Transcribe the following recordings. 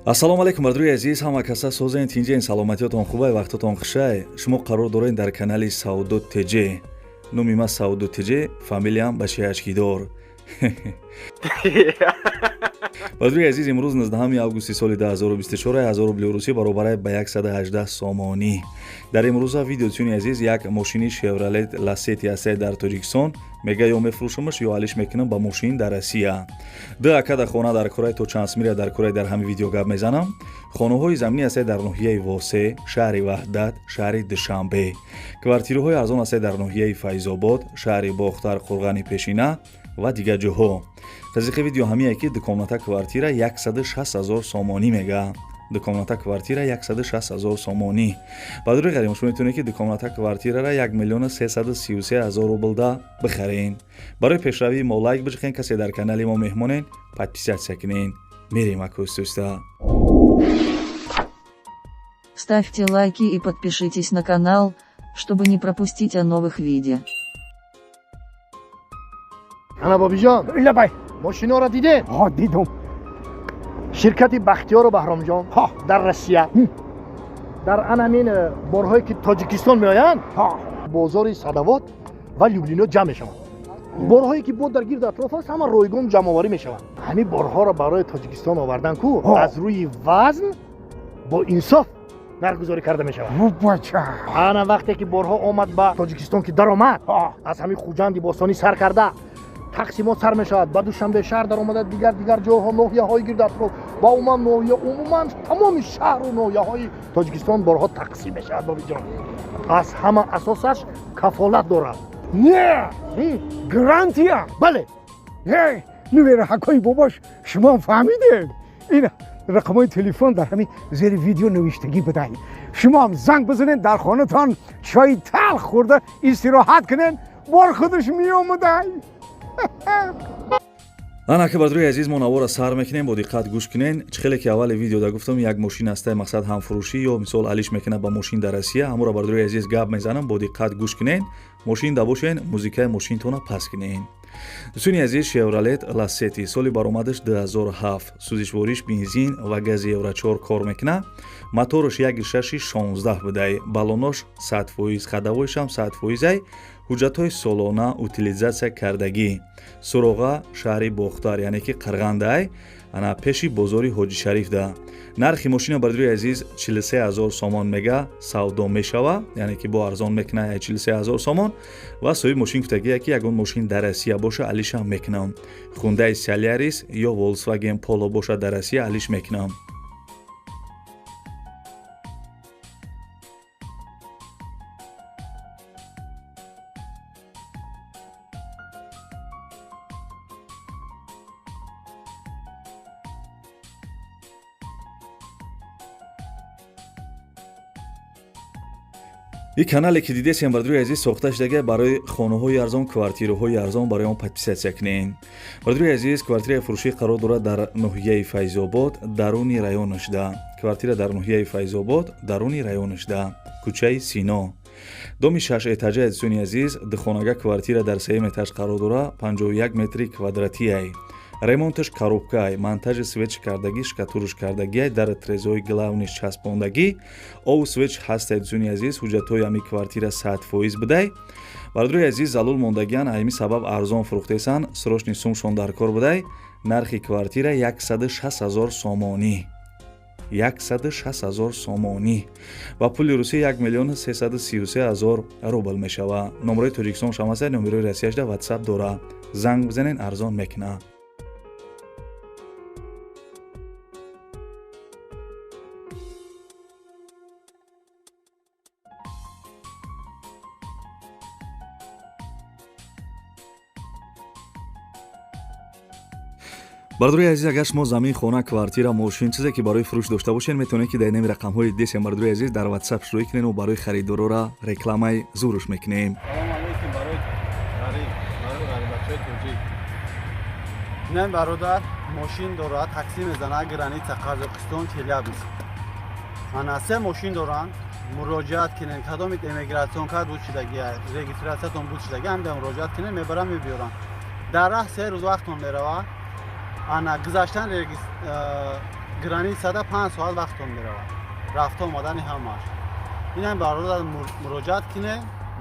Ассалому алайкум, бардури азиз, ҳама каса созен, тинҷен, саломатиётон хубай, вақтотон хушай. Шумо қарор доред дар канали Савдо ТЖ. Номи ман Савдо ТЖ, фамилиям Башиашкидор. Бардури азиз, имрӯз 19 августи соли 2024, 1000 рубли русӣ баробарай ба 118 сомонӣ. Дар имрӯза видео, дӯстони азиз, як мошини Шевролет Ласети ҳастае дар Тоҷикистон. Мега, ё мефурӯшамаш, ё алиш мекунам ба мошин дар Россия. Ду ака дар хона дар кораи то чанд смира дар кораи, дар ҳамин видео гап мезанам. Хонаҳои заминӣ ҳастае дар ноҳияи Восе, шаҳри Ваҳдат, шаҳри Душанбе. Квартираҳои арзон ҳастае дар ноҳияи Файзобод, шаҳри Бохтар, Қурғани Пешина ва дигар ҷоҳо. Қызиқи видео ҳамие, ки дукомната квартира 160 ҳазор сомонӣ мега. Дукомната квартира 160 ҳазор сомонӣ. Ба дури ғарим, шумо метавонед, ки дукомната квартирара 1 миллиону 333 ҳазор рублда бихарен. Барои пешравии мо лайк биҷиқен, касе дар канали мо меҳмонен, подписаться кунен. Мерем, акӯстӯста. Ставьте лайки и подпишитесь на канал, чтобы не пропустить о новых видео. Ана, Бобиҷон. Лабай. Мошиноро дидед? Ҳо, дидум. Ширкати Бахтиёру Баҳромҷон дар Россия дар ан ҳамин борҳое, ки Тоҷикистон меоянд, бозори Садовод ва Люблино ҷамъ мешаванд. Борҳое, ки бо дар гирду атроф аст, ҳама ройгон ҷамъоварӣ мешаванд. Ҳамин борҳоро барои Тоҷикистон овардан ку аз рӯи вазн бо инсоф нархгузорӣ карда мешавад. Бача. Ана, вақте ки борҳо омад ба Тоҷикистон, ки даромад, аз ҳамин Хуҷанди бостонӣ сар карда тақсимот сар мешавад, ба Душанбе шаҳр даромада, дигар дигар ҷойҳо, ноҳияҳои гирду атроф ва умуман ноҳия, умуман тамоми шаҳру ноҳияҳои Тоҷикистон борҳо тақсим мешавад. Бобиҷон, аз ҳама асосаш кафолат дорад. Не, гарантия. Бале. Нувераҳакои бобош, шумо фаҳмидед, ин рақамҳои телефон дар ҳамин зери видео навиштагӣ будай. Шумоам занг бизанед, дар хонатон чои талх хӯрда истироҳат кунед, бор худаш меомадай. Ана ки, бардури азиз, мо навора сар мекунем, бо диққат гӯш кунен. Чӣ хеле ки аввали видеода гуфтам, як мошин ҳастай, мақсад ҳамфурӯшӣ ё мисол алиш мекунад ба мошин дар Россия. Ҳамуро, бардури азиз, гап мезанам, бо диққат гӯш кунен. Мошин да бошен, музикаи мошинтона пас кунен. Дӯстони азиз, Шевролет Лассети, соли баромадаш 2007, сӯзишвориш бензин ва гази евро 4 кор мекунад. Мотораш 1.6 16 будай, баллонош 100%, ходовойшам 100%ай. Ҳуҷҷатҳои солона утилизатсия кардагӣ. Суроға шаҳри Бохтар, яъне ки Қарғандай, ана пеши бозори Ҳоҷишарифда. Нархи мошина, бардури азиз, 43 ҳазор сомон мега, савдо мешава, яъне ки бо арзон мекуна 43 ҳазор сомон. Ва соҳиби мошин гуфтагия, ки ягон мошин дар Россия боша, алишам мекунам. Хундай Солярис ё Волсваген Поло боша, дар Россия алиш мекунам. И канале ки дидесем, бардури азиз, сохта шудага барои хонаҳои арзон, квартираҳои арзон. Барои он подписаться кунем. Бардури азиз, квартираи фурӯшӣ қарор дорад дар ноҳияи Файзобод, даруни районашда. Квартира дар ноҳияи Файзобод, даруни районашда, кӯчаи Сино, доми шаш этажа. Дӯстони азиз, духонага квартира дар сеюм этаж қарор дора, 51 метри квадратиай. Ремонташ коробкай, монтажи свеч кардагӣ, штукатурш кардагиай, дар трезои главныйш часпондагӣ, обу свет ҳастай. Дӯстони азиз, ҳуҷҷатҳои ҳами квартира 100% будай. Бародари азиз, залул мондагиан, ҳамин сабаб арзон фурӯхтесан, срочный сумшон дар кор будай. Нархи квартира 160 ҳазор сомонӣ, 160 ҳазор сомонӣ, ва пули Русия 1 миллиону 333 ҳазор рубл мешавад. Номерои Тоҷикистон шам ҳаста, номерои Россияшда ватсап дора, занг бизанен, арзон мекунад. Бардори азиз, агар шумо замин, хона, квартира, мошин, чизе ки барои фурӯш дошта бошед, метавонед, ки дар нами рақамҳои десем, бардори азиз, дар ватсап шурӯъ кунед. Барои харидорора рекламаи зуруш мекунем. Салом алейкум барои ғариб, барои ғарибачаи тоҷик. Инам бародар мошин дорад, такси мезанад, граница Қазоқистон, Челябинск. Ана, се мошин доранд, муроҷиат кунед. Кадомит эмиграцион кард буд шудагия, регистрациятон буд шудагия, ҳамида муроҷиат кунед, мебарам, мебиёрам. Дар раҳ 3 рӯз вақтон меравад. Ана, гузаштан Границада 5 соат вақтон меравад, рафта омадани ҳамаш. Инам бародар муроҷиат кине,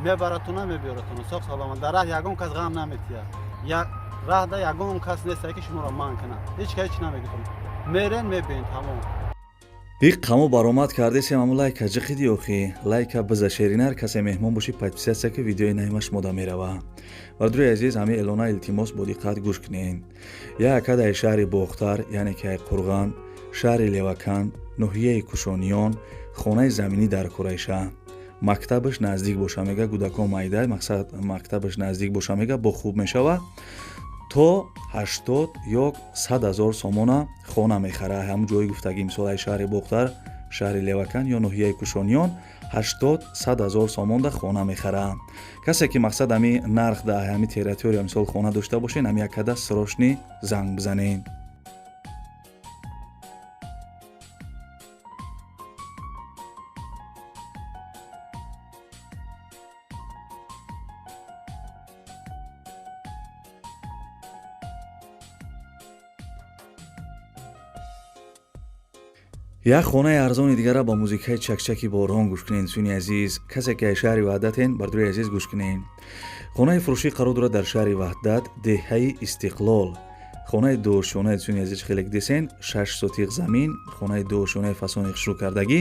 мебаратона, мебиёратона соқ саломат. Дар раҳ ягон кас ғам наметиҳад, раҳда ягон кас нестае, ки шуморо манъ кунад. Ҳеҷ ка ҳеҷ намегӯтон, мерен, мебиен, тамом. Иқ қамо баромад кардесем, аммо лайка ҷиқиди охи, лайка биза. Шеринар касе меҳмон бошӣ, подписаться ки, видеои наимаш мода мерава. Бардури азиз, ҳамин эълона илтимос бо диққат гӯш кунед. Як ака дар шаҳри Бохтар, яъне ки ай Қурған, шаҳри Левакан, ноҳияи Кушониён, хонаи заминӣ дар Курайша, мактабаш наздик боша, мега, кӯдакон майда, мақсад мактабаш наздик боша, мега, бо хуб мешава. То 80 ё 100 ҳазор сомона хона мехара. Ҳамун ҷои гуфтагӣ, мисол, ай шаҳри Бохтар, шаҳри Левакан ё ноҳияи Кушониён, 80-100 ҳазор сомонда хона мехара. Касе ки, мақсад, ҳами нарх да ҳами территория, мисол, хона дошта бошен, ҳами якада срочный занг бизанед. Як хонаи арзони дигара ба музикаи чакчаки борон гӯш кунед. Дӯстони азиз, касе ки аз шаҳри Ваҳдатен, бардори азиз, гӯш кунед. Хонаи фурӯшӣ қарор дорад дар шаҳри Ваҳдат, деҳаи Истиқлол, хонаи дуошёнаи. Дӯстони азиз, хеле десен, 6 сотиқ замин, хонаи дуошёнаи фасони хушрӯ кардагӣ,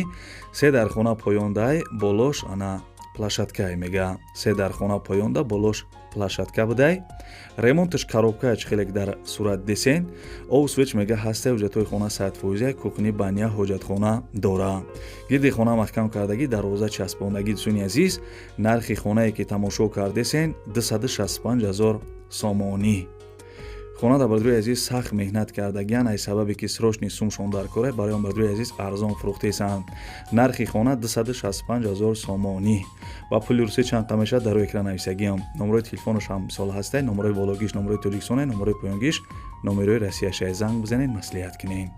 се дар хона поёндай, болош ана площадкае, мега, се дар хона поёнда, болош площадка будай. Ремонташ коробка, чи хеле дар сурат десен. Обу свет, мега, ҳастаи. Ҳуҷҷатҳои хона 100%, кухни, баня, ҳоҷатхона дора. Гирди хона маҳкам кардагӣ, дарвоза часпондагӣ. Дӯстони азиз, нархи хонае ки тамошо кардесен, 265 ҳазор сомонӣ. Хона дар, бардори азиз, сахт меҳнат кардагиан, аз сабабе ки срочный сумшон дар кора, барои он, бардори азиз, арзон фурӯхтесанд. Нархи хона 265 ҳазор сомонӣ. Ба пули русӣ чанд қа мешавад, дар рӯи экран нависагиам. Номерои телефонаш ҳам, мисол, ҳастай. Номерои бологиш номерои Тоҷикистона, номерои поёнгиш номерои Россияшай. Занг бизанед, маслиҳат кунед.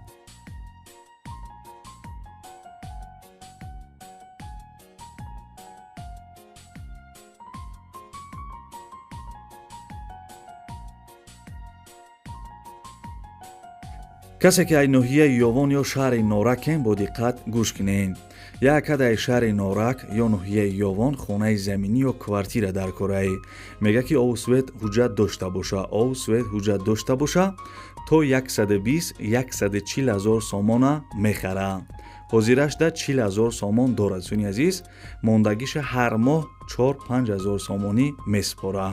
Касе ки ай ноҳияи Ёвон ё шаҳри Норакем, бо диққат гӯш кунед. Як ака дар шаҳри Норак ё ноҳияи Ёвон хонаи заминӣ ё квартира дар кораи, мега, ки обу свет, ҳуҷҷат дошта боша, обу свет, ҳуҷҷат дошта боша, то 120-140 ҳазор сомона мехара. Ҳозирашда 40 ҳазор сомон дорад, дӯстони азиз, мондагиша ҳар моҳ 4-5 ҳазор сомонӣ месупора.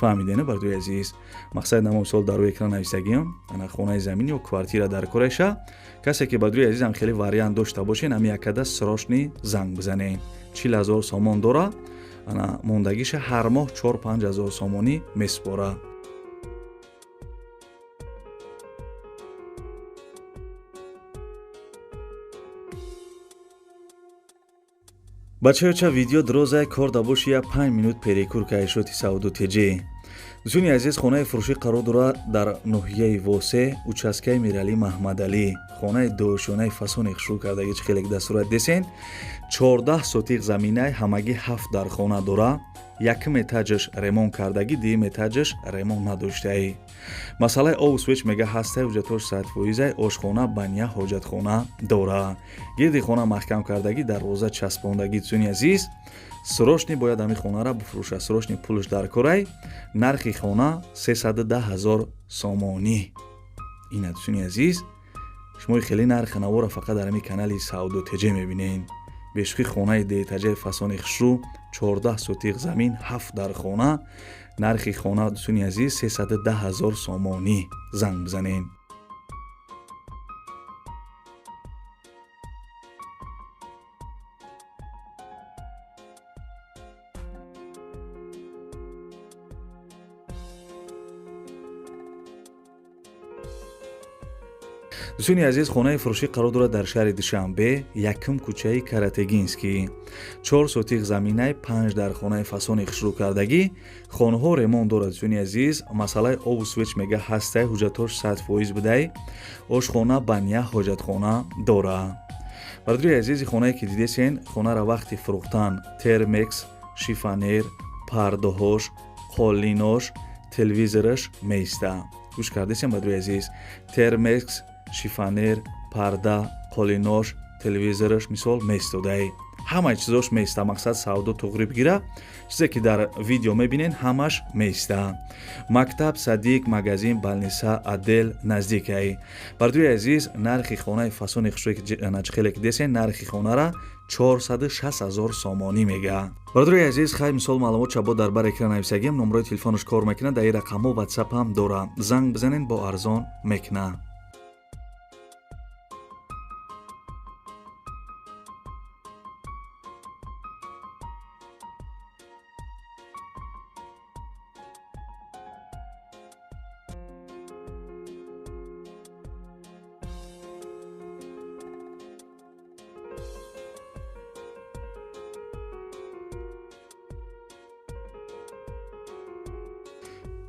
Фаҳмидена, бардои азиз? Мақсади намо, мисол, дар рӯи экран нависагиам. Ана хонаи замин ё квартира дар кореша. Касе ки, бардои азизам, хеле вариант дошта бошен, ами якада срочный занг бизанен. 40 ҳазор сомон дора, ана мондагиша ҳар моҳ 4-5 ҳазор сомонӣ месупора. Бачаёча, видео дирозай, кор да боши, я 5 минут перекур кайшоти савду теҷи. Дӯстони азиз, хонаи фурӯшӣ қарор дорад дар ноҳияи Восе, участкаи Миралӣ Маҳмадалӣ, хонаи дуошёнаи фасони хушрӯ кардагӣ, чӣ хеле дар сурат десен, 14 сотиқ заминай, ҳамагӣ ҳафт дар хона дора. Якум этажаш ремонт кардагӣ, дуюм этажаш ремонт надоштаи. Масъалаи обу свет, мега, ҳастаи, ҳуҷҷатҳош 100%, ошхона, баня, ҳоҷатхона дора. Гирди хона маҳкам кардагӣ, дарвоза часпондагӣ. Дӯстони азиз, срочный бояд ҳамин хонара бифурӯшад, срочный пулш дар корай. Нархи хона 310 ҳазор сомонӣ. Ина, дӯстони азиз, шумо хеле нархи навора фақат дар ҳамин канали Савдо Теҷе мебинед. Бешухӣ, хонаи деэтажаи фасони хушрӯ, 14 сотиқ замин, ҳафт дар хона, нархи хона, дӯстони азиз, 310 ҳазор сомонӣ. Занг бизанед. Дӯстони азиз, хонаи фурӯшӣ қарор дорад дар шаҳри Душанбе, якум кӯчаи Каратегинский, 4 сотиқ заминай, панҷ дар хонаи фасони хушрӯ кардагӣ. Хонаҳо ремонт дорад. Дӯстони азиз, масъалаи обу свет, мега, ҳастай, ҳуҷҷатҳош 100% будай, ошхона, баня, ҳоҷатхона дора. Бародари азизи, хонае ки дидесен, хонара вақти фурӯхтан термекс, шифоньер, пардоҳош, қолинош, телевизораш меиста. Гӯш кардесен, бародари азиз? Термекс, шифоньер, Парда, қолинош, телевизораш мисол меистодай. Ҳамаи чизош меиста, мақсад савдо туғрӣ бигира. Чизе ки дар видео мебинен, ҳамаш меиста. Мактаб, садик, магазин, больница, отдел наздикай. Бардуи азиз, нархи хонаи фасони хушрӯе ки хеле ки десен, нархи хонара 460 000 сомонӣ мега. Бародари азиз, хай мисол маълумот чабо дар бар экран нависагим, номрои телефонаш кор мекунад, дар ин рақамҳо ватсап ҳам дора. Занг бизанен, бо арзон мекуна.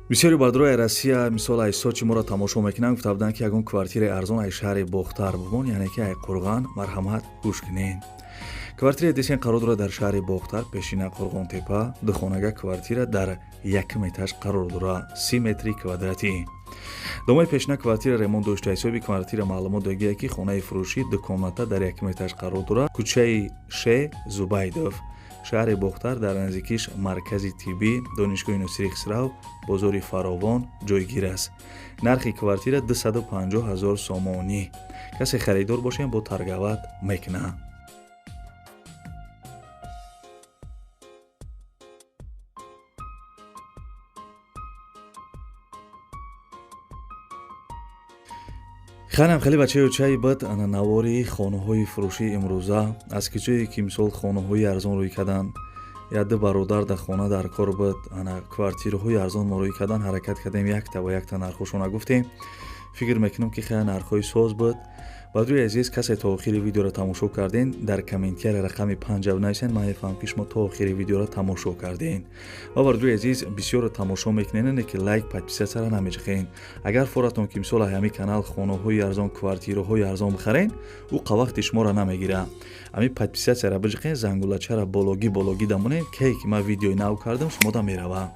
Бисёри бародарои Россия мисол ай Сочи моро тамошо мекунанд, гуфта буданд, ки ягон квартираи арзон ай шаҳри Бохтар бумон, яъне ки ай Қурған, марҳамат, гӯш кунед. Квартираи десен қарор дорад дар шаҳри Бохтар, пешина Қурғонтепа, духонага квартира дар якум этаж қарор дорад, 30 метри квадратӣ. Домои пешина квартира ремонт дошта. Ҳисоби квартира маълумот догия, ки хонаи фурӯшӣ дукомната дар якум этаж қарор дорад, кӯчаи Ше Зубайдов, шаҳри Бохтар, дар наздикиш маркази тиббӣ, донишгоҳи Носири Хисрав, бозори Фаровон ҷойгир аст. Нархи квартира 250 000 сомонӣ. Касе харидор бошем, бо торговать мекунад. Ханам хеле бачаи чай бад ана навори хонаҳои фурӯшии имрӯза, аз киҷое ки мисол хонаҳои арзон рӯй карданд, як ду бародар дар хона дар кор буд, ана квартираҳои арзон мо рӯй кардан, ҳаракат кардем, якта ба якта нархҳошона гуфтем. Фикр мекунам, ки хеле нархҳои соз буд. Бародари азиз, касе то охири видеоро тамошо карден, дар комментария рақами 5 бинависен, ман мефаҳмам, ки шумо то охири видеоро тамошо карден. Ва бародари азиз, бисёрро тамошо мекунен, ки лайк, подписаться намеҷиқен. Агар форатон ки мисол ҳами канал хонаҳои арзон, квартираҳои арзон бихарен, ӯ қавақти шуморо намегира. Ҳами подписаться ра биҷиқен, зангулачара бологӣ бологӣ дамонен, кае ки ман видеои нав кардам, шумода мерава.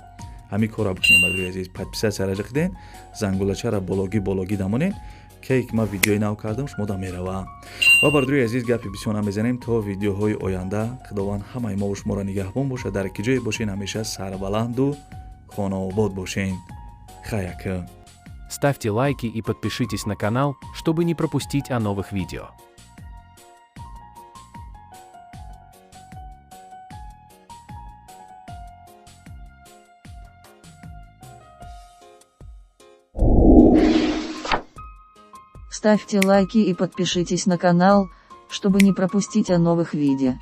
Ҳамин корро бикунем, бародари азиз, подписаться ра ҷиқиден, зангулачара бологӣ бологӣ дамонен, кае ки ман видеои нав кардам, шумода мерава. Ва бародари азиз, гапи бисёр намезанем, то видеоҳои оянда Худованд ҳамаи мову шуморо нигаҳбон бошад. Дар ки ҷое бошен, ҳамеша сарбаланду хонаобод бошен. Хаяка. Ставьте лайки и подпишитесь на канал, чтобы не пропустить о новых видео. Ставьте лайки и подпишитесь на канал, чтобы не пропустить о новых видео.